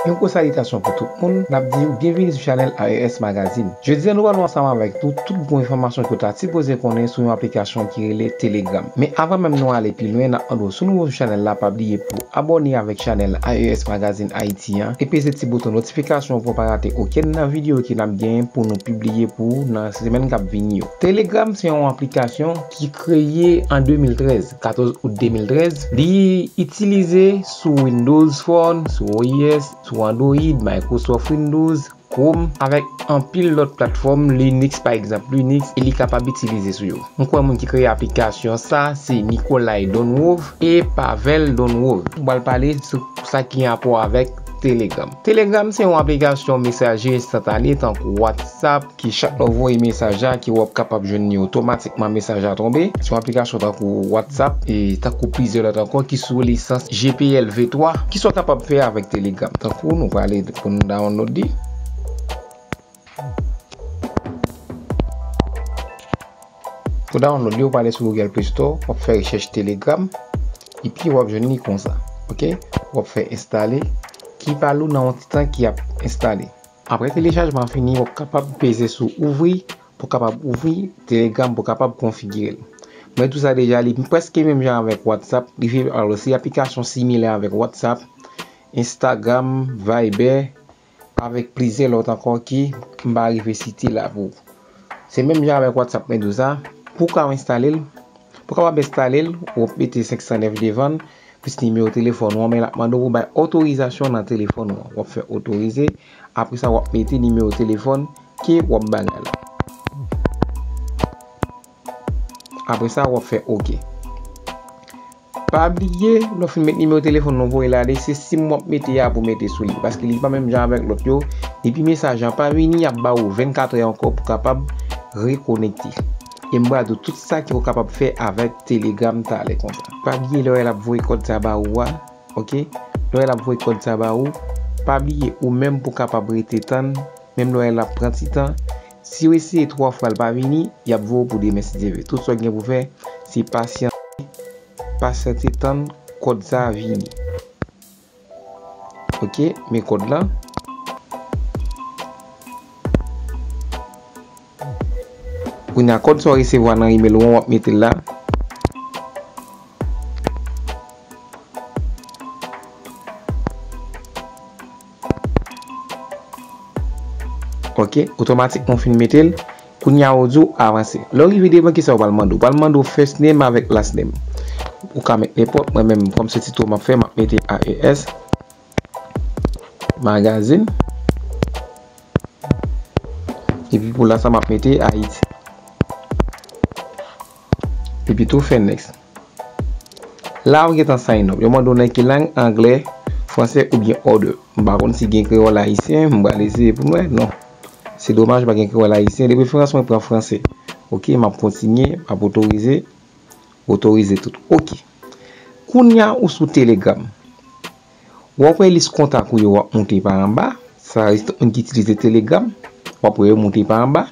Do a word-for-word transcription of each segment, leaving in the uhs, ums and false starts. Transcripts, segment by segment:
Yon gwo salitasyon pou tout moun, n ap di w byenvini sou chanèl A E S Magazine. Jodi a, nou pral wè ansanm avèk nou tout bon enfòmasyon ke w ta sipoze konnen sou yon aplikasyon ki rele Telegram. Men avan menm nou ale pi lwen, n ap mande w, si w nouvo sou chanèl la, pa bliye pou abòne avèk chanèl A E S Magazine Haïti an e peze ti bouton notifikasyon pou w pa rate okenn nan videyo ke n ap genyen pou nou pibliye pou w nan semèn k ap vini yo. Telegram se yon aplikasyon ki kreye an de mil trèz, katòz out de mil trèz. Li itilize sou Windows Phone, sou O S, sou Android, Microsoft Windows, Chrome, avèk anpil lòt platfòm, Linux pa egzanp, Linux, e li kapab itilize sou yo. M kwè moun ki kreye aplikasyon sa, se Nikolay Donwov e Pavel Donwov. Nou pral pale sou sa ki gen rapò avèk Telegram. Telegram se yon aplikasyon mesaje enstantane tankou WhatsApp, ki chak lè w voye mesaj la, ke w ap kapab jwenn li otomatikman, mesaj la tonbe. Se yon aplikasyon tankou WhatsApp e tankou plizyè lòt ankò ki sou lisans G P L V twa. Kisa w kapab fè avèk Telegram? Tankou nou prale pou nou download li. Pou download li, w prale sou Google Play Store, w ap fè rechèch Telegram, epi w ap jwenn li konsa. Oke? W ap fè enstale, ki pa lou nan yon ti tan ki ap enstale. Apre telechajman an fini, w ap kapab peze sou ouvri, pou w kapab ouvri Telegram, pou w kapab konfigire l. Mwen di w sa deja, li prèske menm jan avèk WhatsApp, li vin, alò, se aplikasyon similè avèk WhatsApp, Instagram, Viber, avèk plizyè lòt ankò ke m pa rive site la pou ou. Se menm jan avèk WhatsApp, mwen di w sa, pou w ka enstale l, pou w kapab enstale l, w ap mete senk san nèf devan l, plis nimewo telefòn ou an, men l ap mande w pou w bay otorizasyon nan telefòn ou an. W ap fè otorize, apre sa w ap mete nimewo telefòn ke w ap bagay la. Apre sa, w ap fè oke. Pa bliye, lè w fin met nimewo telefòn ou voye l ale, se sim w ap mete a pou mete sou li, paske li pa menm jan avèk lòt yo. Depi mesaj lan pa vini, y ap ba ou vennkat è ankò pou kapab rekonekte. E m pral di w tout sa ke w kapab fè avèk Telegram talè konsa. Pa bliye lè w wè l ap voye kòd sa ba ou a, oke? Lè w wè l ap voye kòd sa ba ou, pa bliye ou menm pou kapab rete tann, menm lè w wè l ap pran ti tan. Si w eseye twa fwa l pa vini, y ap voye w pou demen si Dye vle. Tout sa w gen pou fè, se pasyante, pasyante tann kòd sa a vini. Oke, men kòd lan. Kounye a, kòd sa w resevwa nan imèl ou an, w ap mete l la. Oke, otomatikman w fin mete l. Kounye a, yo di w avanse. Lè w rive devan, kisa yo pral mande w? Yo pral mande w first name avèk last name. Ou ka met nenpòt, mwen menm, kòm se Tito m ap fè, m ap mete A E S Magazine. Epi pou la sa, m ap mete Ayiti. Epi tou fè next. La, ou gentan sign up. Yo mande w nan ki lang, anglè, fransè oubyen other. M pa konn si gen kreyòl ayisyen, m pral eseye pou m wè. Non. Se domaj, pa gen kreyòl ayisyen. De preferans, mwen pran fransè. Oke, m ap kontinye, m ap otorize. Otorize tout. Oke. Kounye a, ou sou Telegram. W ap wè lis kontak ou yo ap monte pa anba. Sa, se tout moun ki itilize Telegram. W ap wè yo monte pa anba.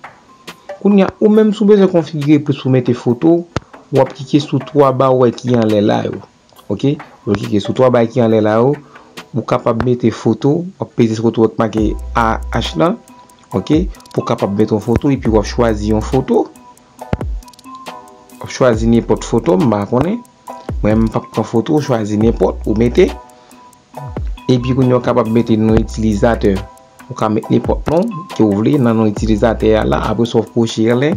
Kounye a, ou menm, si w bezwen konfigire plis pou mete foto, w ap klike sou twa ba ou wè ki anlè la yo. Oke? Ou klike sou twa ba ki anlè la yo. Ou kapab mete foto. W ap peze sou kote w wè k make A H lan. Oke? Pou w kapab mete yon foto, epi w ap chwazi yon foto. W ap chwazi nenpòt foto, m pa konnen. Mwen, m p ap pran foto, w chwazi nenpòt, ou mete. Epi kounye a, w kapab mete non itilizatè. Ou ka met nenpòt non ke w vle nan non itilizatè a la. Apre sa, w kwoche anlè.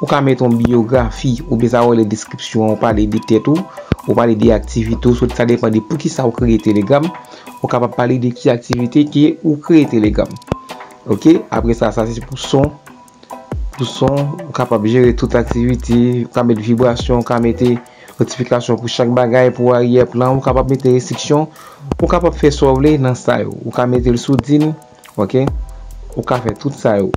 Ou ka met yon biyografi, oubyen sa w rele deskripsyon, ou pale de tèt ou, ou pale de aktivite w, sa depann de poukisa w kreye Telegram. Ou kapab pale de ki aktivite ke ou kreye Telegram. Oke? Apre sa, sa se pou son. Pou son, ou kapab jere tout aktivite, ou ka met vibrasyon, ou ka mete notifikasyon pou chak bagay, pou arrière plan, ou kapab mete restriksyon, ou kapab fè sa w vle nan sa yo. Ou ka mete l sou din, oke? Ou ka fè tout sa yo.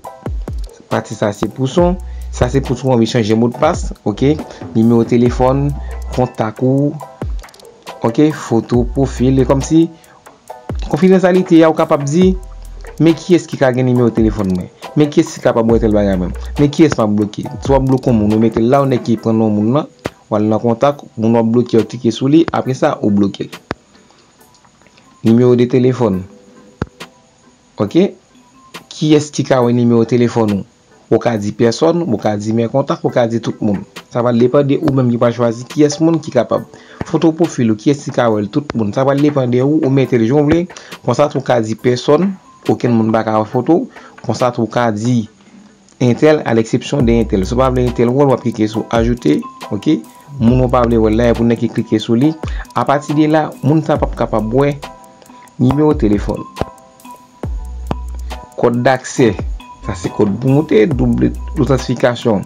Pati sa se pou son, sa se pou si w anvi chanje modpas, oke? Nimewo telefòn, kontak ou, oke? Foto, pwofil, e kòmsi konfidansyalite a, ou kapab di, men kiyès ki ka gen nimewo telefòn mwen? Men kiyès ki kapab wè tèl bagay mwen? Men kiyès m ap bloke? Si w ap bloke yon moun, ou mete l la, ou nèk ki pran non moun nan, w al nan kontak, moun w ap bloke, w klike sou li, apre sa, ou bloke l. Nimewo de telefòn. Ok? Kiyès ki ka wè nimewo telefòn ou? Ou ka di pèsòn, ou ka di men kontak, ou ka di tout moun. Sa va depann de ou menm ki pral chwazi kiyès moun ki kapab. Foto pwofil ou, kiyès ki ka wè l? Tout moun. Sa va depann de ou, ou mete l jan w vle. Konsa tou ou ka di pèsòn, okenn moun pa ka wè foto w. Konsa tou ou ka di entèl, à l'exception de entèl. Si w pa vle entèl wè l, w ap klike sou ajoute, ok? Moun ou pa vle wè l la, epi ou nèk ki klike sou li. Apati de la, moun sa p ap kapab wè nimewo telefòn. Kòd daksè, sa se kòd pou moute, doub otantifikasyon,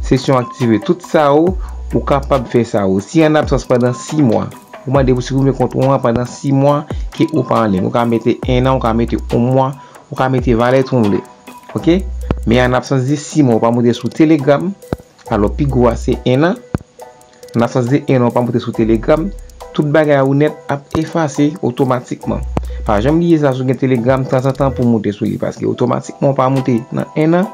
sesyon aktive, tout sa ou, ou kapab fè sa ou. Si an absans pandan sis mwa, ou mande pou siprimen kont ou an pandan sis mwa ke ou pa anliy. Ou ka mete en an, ou ka mete yon mwa, ou ka mete valè tou w vle. Ok? Men an absans de sis mwa, ou pa moute sou Telegram, alò pi gwo a se en an. An absans de en an, ou pa moute sou Telegram, tout bagay ou nèt ap efase otomatikman. Pa janm bliye sa, si w gen Telegram, tanzantan pou w moute sou li, paske otomatikman ou pa moute nan en an,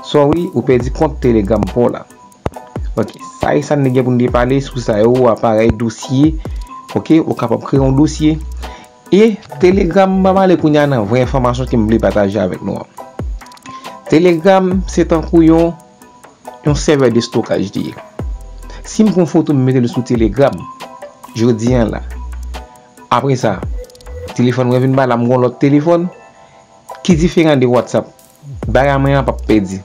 sorry, ou pèdi kont Telegram pa w la. Ok, sa e sa n te gen pou n te pale sou sa yo, aparèy, dosye. Ok, ou kapab kreye yon dosye. E Telegram, m pa pale kounye a nan vrè enfòmasyon ke m vle pataje avèk nou an. Telegram se tankou yon, yon sèvè de stokaj li ye. Si m pran foto m mete l sou Telegram, jodi a la, apre sa, telefòn mwen vin ba la, m gen yon lòt telefòn ki diferan de WhatsApp. Bagay mwen an p ap pèdi.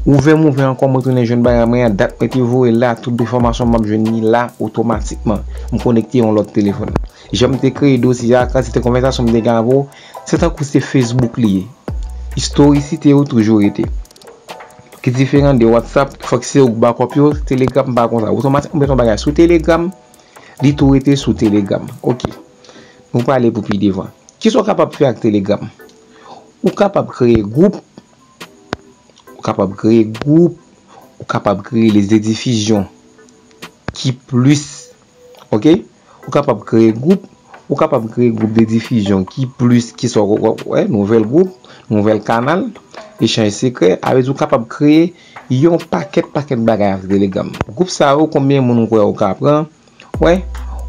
Ouvè m ouvè ankò, mwen tounen jwenn bagay mwen an, dat mwen te voye l la, tout enfòmasyon m ap jwenn li la otomatikman. M konekte yon lòt telefòn. Jan m te kreye dosye a, kantite konvèsasyon m te gen avè w, se tankou se Facebook li ye. Istorikite yo toujou rete. Ki diferan de WhatsApp, fòk se ou k bakòp yo, Telegram pa konsa. Otomatikman, ou met yon bagay sou Telegram, li tou rete sou Telegram. Ok. Nou prale pou pi devan. Kisa w kapab fè ak Telegram? Ou kapab kreye gwoup, ou kapab kreye gwoup, ou kapab kreye lès de difizyon ki plis, ok? Ou kapab kreye gwoup, ou kapab kreye gwoup de difizyon ki plis, ki sa w wè, nouvèl gwoup, nouvèl kanal, echanj sekrè, sa vle di ou kapab kreye yon pakèt, pakèt bagay avèk Telegram. Gwoup sa yo, konbyen moun ou kwè ou ka pran? Wè,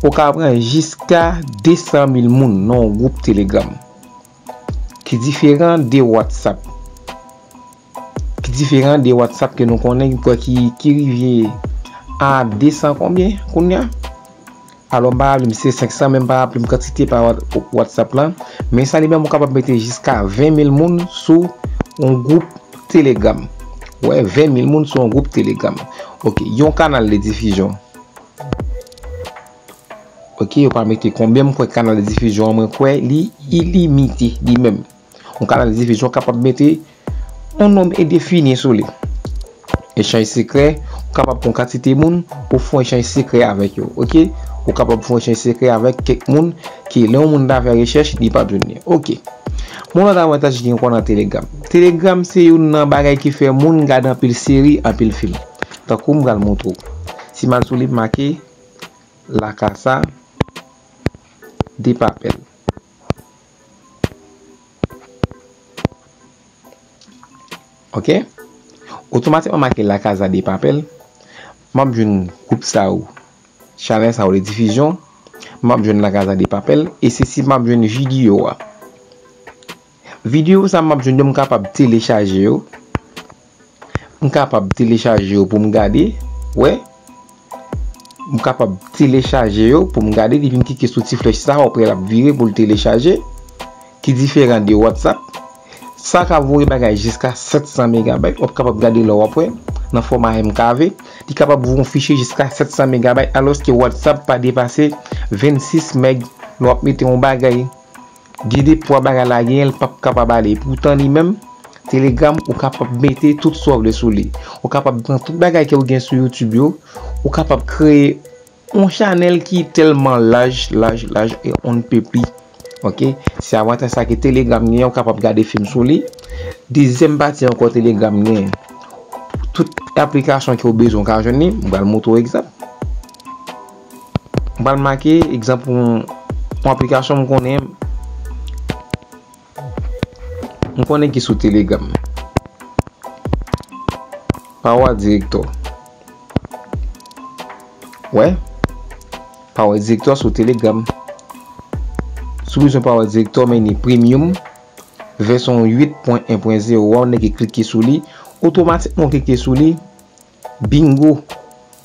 ou ka pran jiska de san mil moun nan yon gwoup Telegram. Ki diferan de WhatsApp. Ki diferan de WhatsApp ke nou konnen, ki, ki rive a de san konbyen kounye a? Alò, m pa raple m se senk san, men m pa raple m kantite pa What-, WhatsApp lan. Men sa li menm, ou kapab mete jiska ven mil moun sou yon gwoup Telegram. Wè, ven mil moun sou yon gwoup Telegram. Ok, yon kanal de difizyon. Ok, yo pa mete konbyen, m kwè kanal de difizyon an, mwen kwè li ilimite li menm. Yon kanal de difizyon kapab mete yon nonb endefini sou li. Echanj sekrè, ou kapab pran kantite moun, ou fè yon echanj sekrè avèk yo, ok? Ou kapab fè yon echanj sekrè avèk kèk moun ke lè yon moun ta fè rechèch, li p ap jwenn li. Ok. Yon lòt avantaj ki gen ankò nan Telegram. Telegram se youn nan bagay ki fè moun gade anpil seri, anpil fim. Tankou m pral montre w. Si m al sou li, m make La Casa de Papel. Ok? Otomatikman make La Casa de Papel. M ap jwenn gwoup sa yo, chanèl sa yo de difizyon. M ap jwenn La Casa de Papel. E se si m ap jwenn videyo a. Videyo sa m ap jwenn yo, m kapab telechaje yo. M kapab telechaje yo pou m gade. Wè. M kapab telechaje yo pou m gade. Depi m klike sou ti flèch sa, w ap wè l ap vire pou l telechaje. Ki diferan de WhatsApp. Sa ka voye bagay jiska sèt san megabayt. W ap kapab gade la, w ap wè, nan fòma M K V. Li kapab voye yon fichye jiska sèt san megabayt, alòske WhatsApp pa depase vennsis mèg. Lè w ap mete yon bagay, gen de pwa bagay la genyen, l p ap kapab ale. Poutan li menm, Telegram, ou kapab mete tout sa w vle sou li. Ou kapab pran tout bagay ke w gen sou YouTube yo, ou kapab kreye yon chanèl ki tèlman laj, laj, laj e on ne peut plus. Ok? Se avantaj sa ke Telegram genyen, ou kapab gade fim sou li. Dezyèm pati ankò Telegram genyen. Tout aplikasyon ke w bezwen, ou ka jwenn li. M pral montre w egzanp. M pral make egzanp yon, yon aplikasyon m konnen, m konnen ki sou Telegram. Power Director. Wè. Power Director sou Telegram. Si w bezwen Power Director, men ni premium, vèsyon uit pwen en pwen zewo a, ou nèk klike sou li, otomatikman w klike sou li, bingo!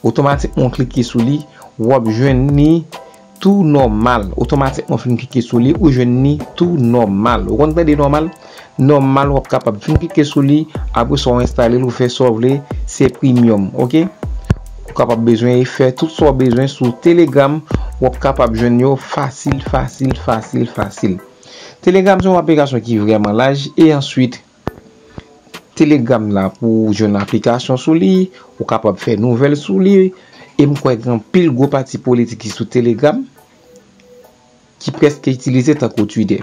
Otomatikman w klike sou li, w ap jwenn li tou nòmal. Otomatikman w fin klike sou li, ou jwenn li tou nòmal. Ou konn tande nòmal? Nòmal, w ap kapab fin klike sou li, apre sa w enstale l, ou fè sa w vle, se premium, oke? Ou kapab bezwen fè tout sa w bezwen sou Telegram, w ap kapab jwenn yo fasil, fasil, fasil, fasil. Telegram se yon aplikasyon ki vrèman laj, e answit, Telegram la pou w jwenn aplikasyon sou li, ou kapab fè nouvèl sou li, e m kwè gen anpil gwo pati politik ki sou Telegram ki prèske itilize tankou Twitter.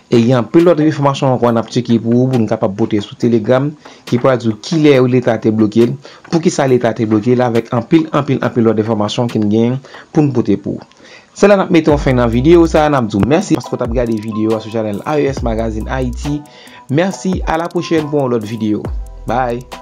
E gen anpil lòt enfòmasyon ankò n ap tcheke pou ou, pou n kapab pote sou Telegram, ki pral di w kilè leta te bloke l, poukisa leta te bloke l, avèk anpil, anpil, anpil lòt enfòmasyon ki n gen pou n pote pou ou. Se la n ap mete yon fen nan videyo sa a, n ap di w mèsi paske w t ap gade videyo a sou chanèl A E S Magazine Haïti. Mèsi, a la pwochèn pou yon lòt videyo. Bye!